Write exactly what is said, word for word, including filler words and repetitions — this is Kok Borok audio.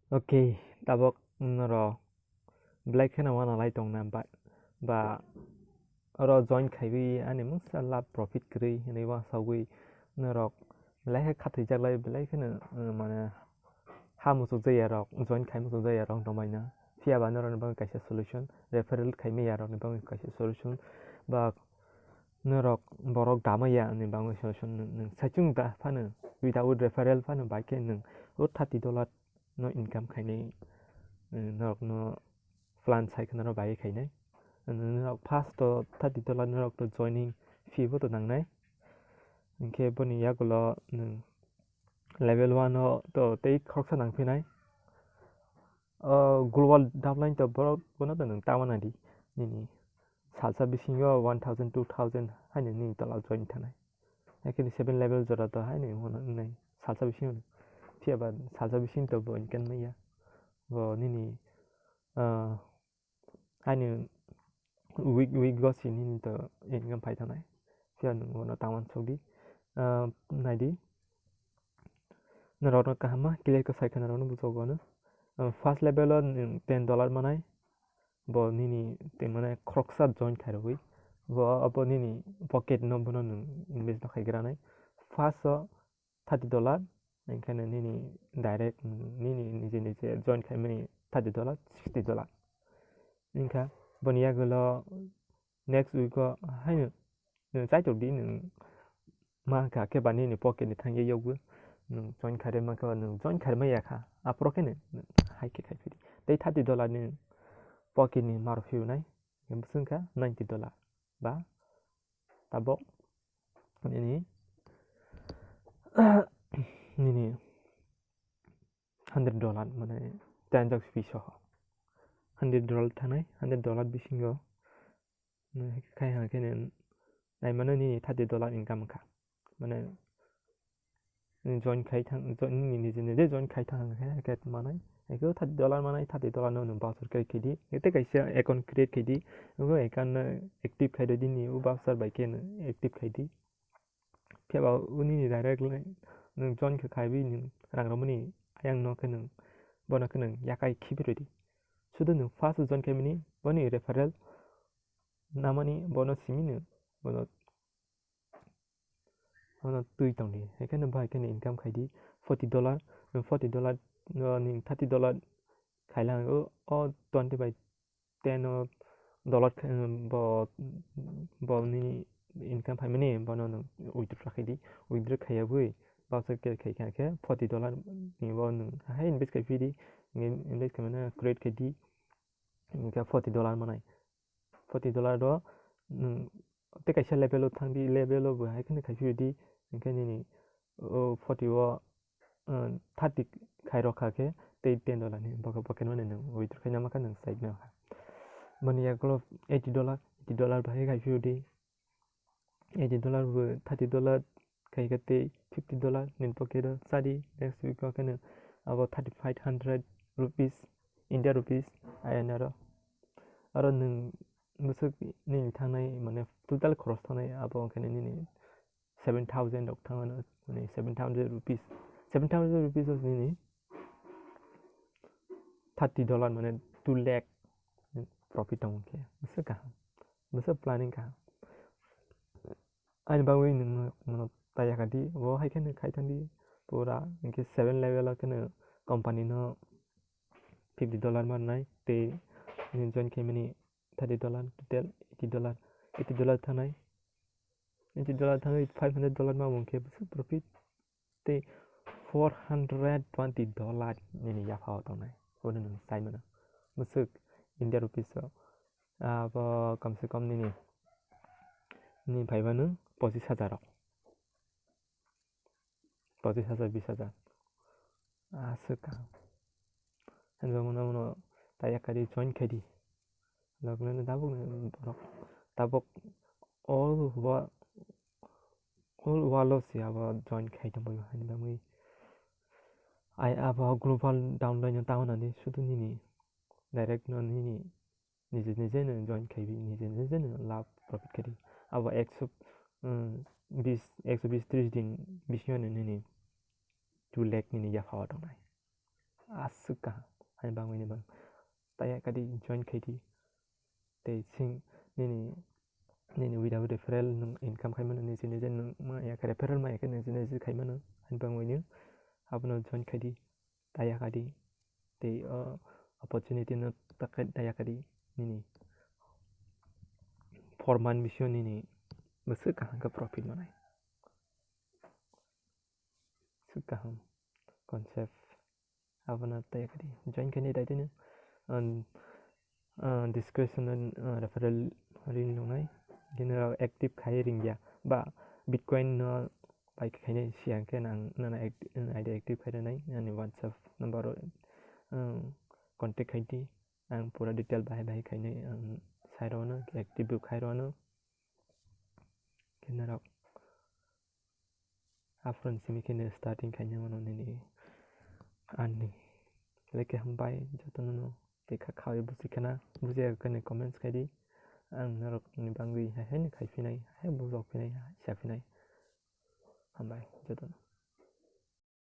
Ok, tabok norok belai kheno uanalai tongna ba, ba oro join khaiwi ani mungsa lab profit kwrwi hinwi uansugwi norok belai khe khathoijaklai, belai kheno, uh, mane ha muchukjakya rok, join khai muchukjakya rok tongbaino. Phiya ba norokni bagwi kaisa solution, referral khaimaya rokni bagwi kaisa solution, ba norok borok damaya ni bagwi solution nwng, nwng saichung da phano, without referral phano bai khe nwng o thirty dollar no income khainai, eh, norokno plan sai khe norok bai khainai. Norok first to thirty dollar norok to joining fee bo to nangnai. Hinkhe boni yagulo nwng level one o to tei khoroksa nangphinai. O global downline to borok bono to nwng tama nadi. Nini salsa bisingo one thousand, two thousand haino nini tola join thanai. Haikhe seven level jora to haino hwnwi nai salsa bisingo. Phiya ba salsa bising to bo income maya. Bo nini, ah, haino week, week go si nini to income phai thanai. Phiya nwng bono tama sokdi. Ah, naidi. Norokno kaham ma clear khe sai khe norokno bujogo ano. Ah, first level o nwng ten dollar manai. Bo nini tei mane khoroksa join khairogwi. Bo abo nini pocket no bono nwng invest no khaigra nai. First o thirty dollar, enkheno nini direct nini nije nije join khaimani thirty dollar, sixty dollar. Wngkha boni yagulo next week o haino nwng chaitok di, nwng ma kha khe ba nini pocket ni thangya yokgwi nwng join khairwi mankha, nwng join khairwi maya kha, aphuru khe nwng hai khe khai phidi. Tei thirty dollar ni pocket ni mar phiyunai, bwswk wngkha ninety dollar ba tabok nini, nini hundred dollar, mane, transaction fee soho. Hundred dollar thanai, hundred dollar bisingo, nai khai ha khe nai mano nini thirty dollar income wngkha. Mane, nini join khai thang, join, nini nije nije join khai thang khe, khe manai. Eko thirty dollar manai, thirty dollar no nung voucher create khai di. Ete kaisa account create khai di. Eko account no active khai di, nini o voucher bai khe no active khai di. Phiya ba uni ni direct le nwng join khe khaiwi nwng rang romani ayang no khe nwng bono khe nwng yakai khibi rwdi. Sudu nwng first join khaimani boni referral namani bono simi nwng bono, bono twi tongdi. Haikhe nwng bai khe nwng income khaidi forty dollar, nwng forty dollar, uh, ni thirty dollar khailang o, o twenty by ten o dollar khe, bo, bo nini income phaimani bono nwng withdraw khaidi. Withdraw khaiyawi voucher create khai kha khe forty dollar ni bo nwng hai invest khai phidi, invest khaimano create khaidi, hingkhe forty dollar manai. Forty dollar do nwng tei kaisa level o thangdi, level o bo hai kheno khai phidi, hingkhe nini o forty o, uh, thirty khai rokha khe tei ten dollar ni bokhe bokhe mani nwng withdraw khaina mankha nwng side no ha. Boni yagulo eighty dollar, eighty dollar bahai khai phiyodi. Eighty dollar bo thirty dollar khai khe tei fifty dollar nini pocket o chadi, next week o kheno abo thirty five hundred rupees, India rupees, I N R o. Aro nwng bwswk nini thangnai mane total khoros thangnai abo wngkha nini seven thousand rok thangmano, mane seven thousand rupees, seven thousand rupees o nini thirty dollar mane two lakh profit tongo khe, bwswk kaham, bwswk planning kaham. Ani bagwi nwng no, no taya kha di, bo hai kheno khai thang di, pura hwnkhe seven level o kheno company no fifty dollar ma rwnai, tei nini join khaimani thirty dollar, total eighty dollar, eighty dollar thanai. Eighty dollar thangwi five hundred dollar ma wngkhe bwswk profit. Tei four hundred twenty dollar nini yaphao tongnai, bono nwng sai mano. Bwswk India rupees o, abo kamse kam nini, nini phaiba nwng pochis hajar rok. Pochis hajar, bis hajar. Aswk kaham. Hinwi mano mano taya kari join khai di. Lognani tabuk ni borok tabuk all wo-, all world o se abo join khai tongbaio haini bagwi. Ai abo global downline o tamo nani sudu nini direct no nini nije nije no join khaibi, nije nije no lab profit khaidi. Abo ekso, um, bis, ekso bis tris din bisingo no nini two lakh nini yaphao tongnai. Swk kaham, haini bagwi ni bang. Taya kadi join khaidi. Tei sing nini, nini without referral nwng income khai mano, niji niji nwng ma ya khe referral ma ya khe niji niji khai mano. Haini bagwi ni abono join khaidi, taya kadi. Tei o opportunity no ta khe taya kadi nini four month bisingo nini bwswk kaham khe profit manai. Swk kaham concept. Abono tei kadi join khaini daitino, um, uh, description o, uh, referral ring nungnai. Khe norok active khai ringya ba Bitcoin no bai khainai siya khe nang nana act-, nana I D active khai rwnai, nani WhatsApp number o, um, contact khai di. Ang pura detail bahai bahai khainai, ang sai rwno, active bo khai rwno. Khe norok aphuru simi khe starting khaina mano nini earning. Belai khe hambai jotono no tei kha khaui buji khana, bujiya khe comments khai di. Ang norok ni bagwi hai hai no khai phinai, hai bujok phinai, hai sa phinai. Hambai jotono.